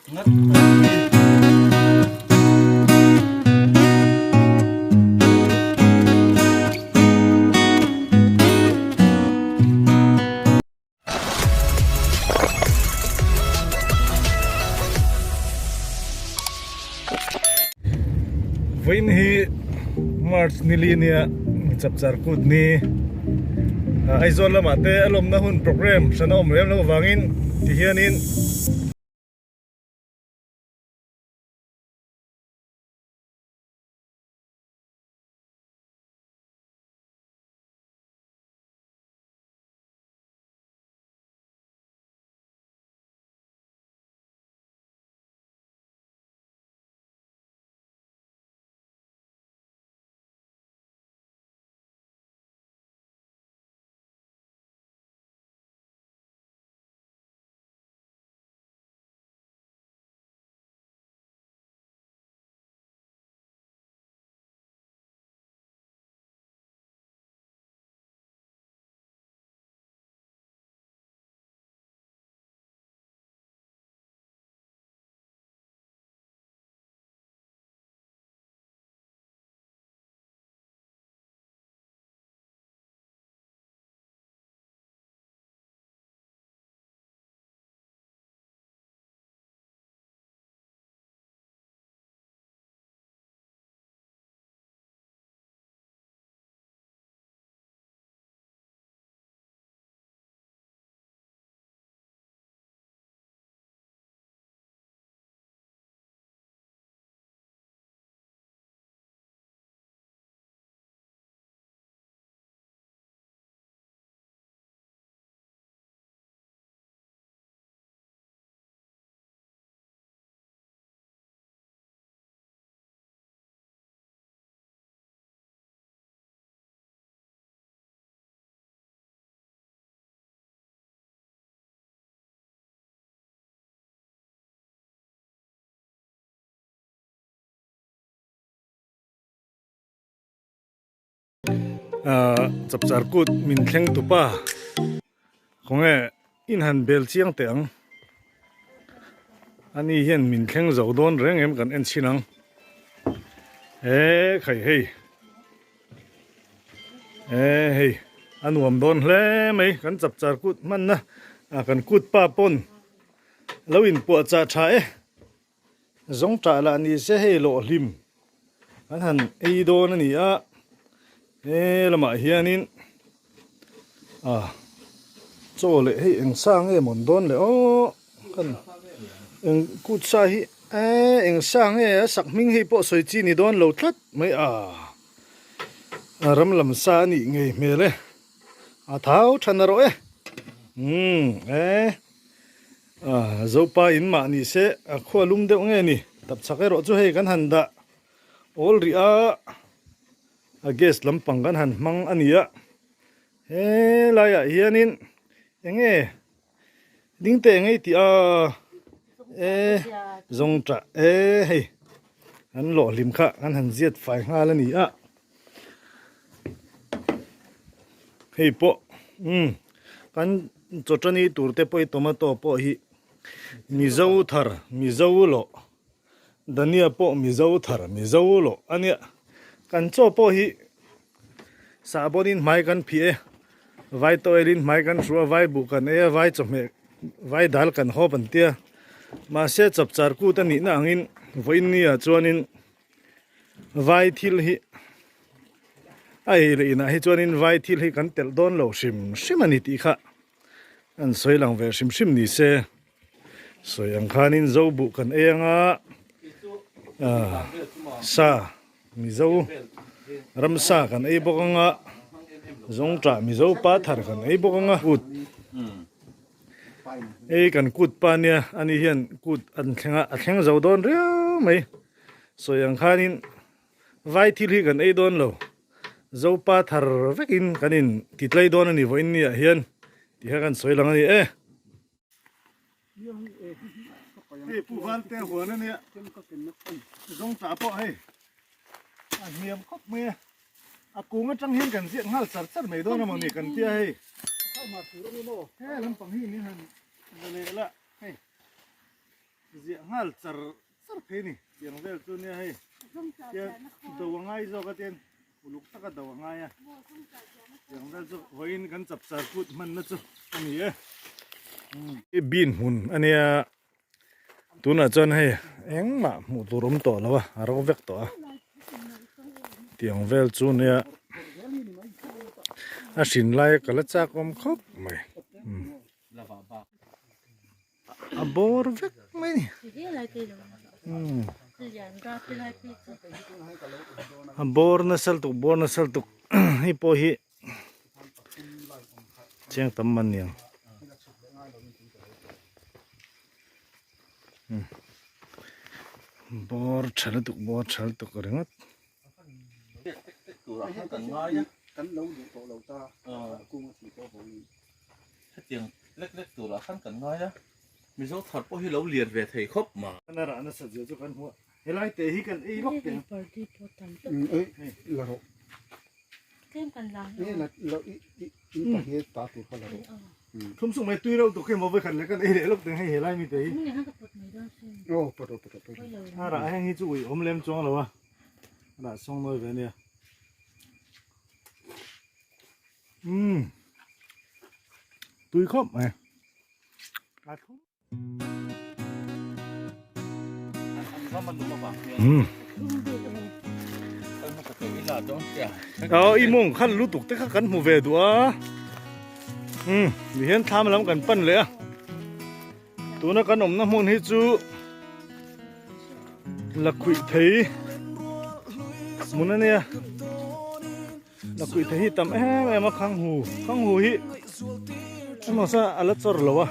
Vawiin hi March nili nia chapchar kut ni Aizawl lamah te a lawmna hun programme hran a awm rem loh avangin tihianin. Chapchar kut min thleng tupa khawnge in han bel chiang teh ang ani hian min thleng zo dawn reng em kan en chhin ang he khai hei e hei a nuam dawn hle mai kan chapchar kut hmanna kan kut pa pawn lo inpuah chah tha e. Zawng tah lah ni se hei lawh hlim an han ei dawn a ni a, he lamah hianin ah chaw leh hei eng sa nge mawn dawn le aw kan eng kut sa hi eh eng sa nge a sak hming hei pawh sawi chi ni dawn lo tlat mai a, a ram lam sa a nih ngei hmel e, a thau tha na rawh e umm eh. Zopa in mah ni se a khua lum deuh nge ni tapchhak erawh chu hei kan han dah awl rih a, a gas lampang kan han hmang a ni a, helaiah hianin eng nge ding teh ngei tih a e zawng tah e hei an lawh hlim kha an han ziat fai nghal a ni a, hei pawh umm kan. Chawṭani tur te pawh hi tomato pawh hi Mizo thar Mizo lawh Dania pawh Mizo thar Mizo lawh a nia kan chaw pawh hi sahbawnin hmai kan phih e vai tawelin hmai kan hru a vai buh kan ei a vai chawhmeh vai dal kan hawp an tia mahse chapchar kut a nihna angin vawiin nia chuanin Vai thil hi a ei leh inah hi chuanin vai thil hi kan telh dawn lo hrim hrim a ni tih kha an sawi lang ve hrim hrim ni se sawi ang khanin zo buh kan ei anga ah sa mizo ramsa kan ei bawk anga zawngṭah mizo pa thar kan ei bawk anga kut ei kan kut pa nia ani hian kut an thleng a a thleng zo dawn riau mai. Sawi ang khanin vai thil hi kan ei dawn lo, Zopa thar vekin kan in ti tlai dawn a ni vawiin ni ah hian tih kha kan sawi lang a ni e. Hei Pu Valte huan a nia, zawng tah pawh hei a hniam khawp mai a, a kung atang hian kan ziak nghal char char mai dawn a mawni kan tia hei. He lampang hi min han la leh la hei. Ziah nghal char char phei a ni. Tiang vel chu nia hei. Tiang do a ngai zawk a tian uluk taka do a ngai a. Tiang vel chu vawiin kan chapchar kut hmanna chu a ni e. I bin hmun a nia tunah chuan hei engmah hmuh tur awm tawh lo a, a ro vek tawh a. Tiang vel chu nia a hrin lai ka la chak awm khawp mai. A bawr vek mai a ni. A bawr nasa lutuk bawr nasa lutuk hei pawh hi chiang tam man niang. Bawr tha lutuk bawr tha lutuk ringawt. Kan lo duh tawh lo ta kung a thih tawh vangin. Hetiang lek lek turah khan kan ngai a, Mizo thar pawh hi lo lian ve thei khawp ma. A rah nasa zia chu kan hmu a, helai te hi kan ei lawk teh ang. La rawh. La la i i in ta hi ta tur kha la rawh. Thum suk mai tui reuh tuk hi maw vawikhat leh kan ei leh lawk teh ang hei helai mi te hi. Aw pawt rawh pawt rawh pawt rawh. A rah heng hi chu ui awm lem chuang lo a, a rah sawng nawi ve ania. Umm tui khawp mai umm aw i mawng khan lutuk te kha kan hmu ve duh a umm ti hian thlam lam kan pan leh a tuna kan awmna hmun hi chu lakhuih thei hmun a nia. Lakhuih thei hi tam em em a khanghu khanghu hi emaw sa a la chawr lo a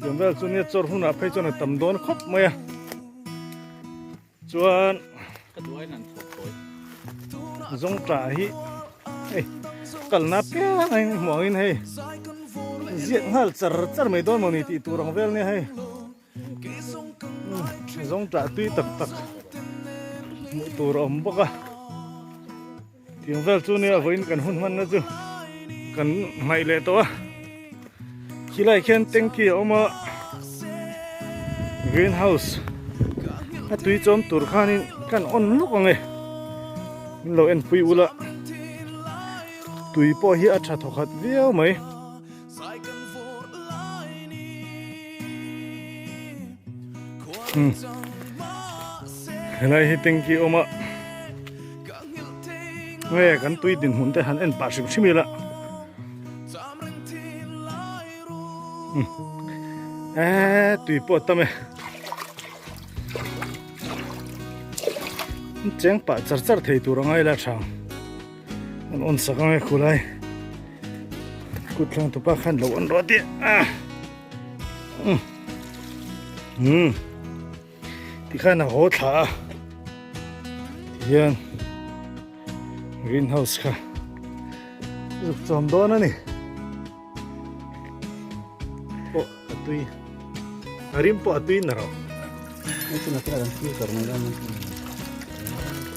tiang vel chu nia chawr hunah phei chuan a tam dawn khawp mai a chuan zawngtah hi hei kalna piang a hmuh angin hei ziak nghal char char mai dawn mawni tih tur ang vel nia hei. Zawngṭah tui tak tak hmuh tur a awm bawk a tiang vel chu nia vawiin kan hun hmanna chu kan hnaih leh tawh a khilai khian tanky a awm a green house a tui chawm tur khanin kan on lawk ang e min lo en pui ula tui pawh hi a tha thawkhat viau mai. Helai hi tanky awm a nge kan tui dinhmun te han en pah hrim hrim ila eee tui pawh a tam e cheng pah char char thei tur a ngai la tha. An on sak ang e khulai kut thleng tupa khan lo on rawh tih a um tikhan a haw thla a tihian greenhouse kha zuk chawm dawn a ni pawh a tui a rim pawh a tui na rawh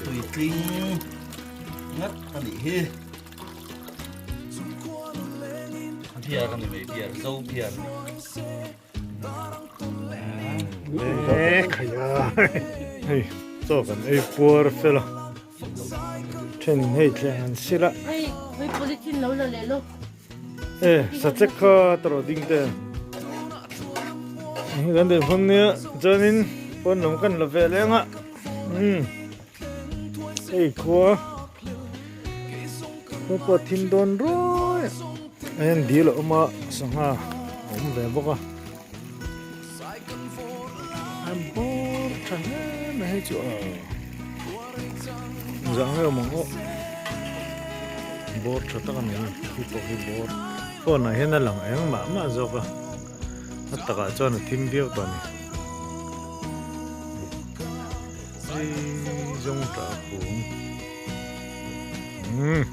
tui tling ngat a nih hi biar a ni mai biar zo biar a ni e khaia hei chaw kan ei puar fel a then hei thleng an sil a hei hei polythene lo la leh lawk e sachek kha tawrh ding te kan deh hun nia chuanin pawn lam kan la ve leng a umm hei khua khua pawh a thim dawn ruai a hian dil a awm a sangha a awm ve bawk a an bawr tha hle mai hei chu aw zah nge awm ang aw bawr tha tak a ni khi pawh khi bawr phone ah hian a lang eng mah mah zawk a a takah chuan a thim viau tawh a ni hei zawng tah kung umm.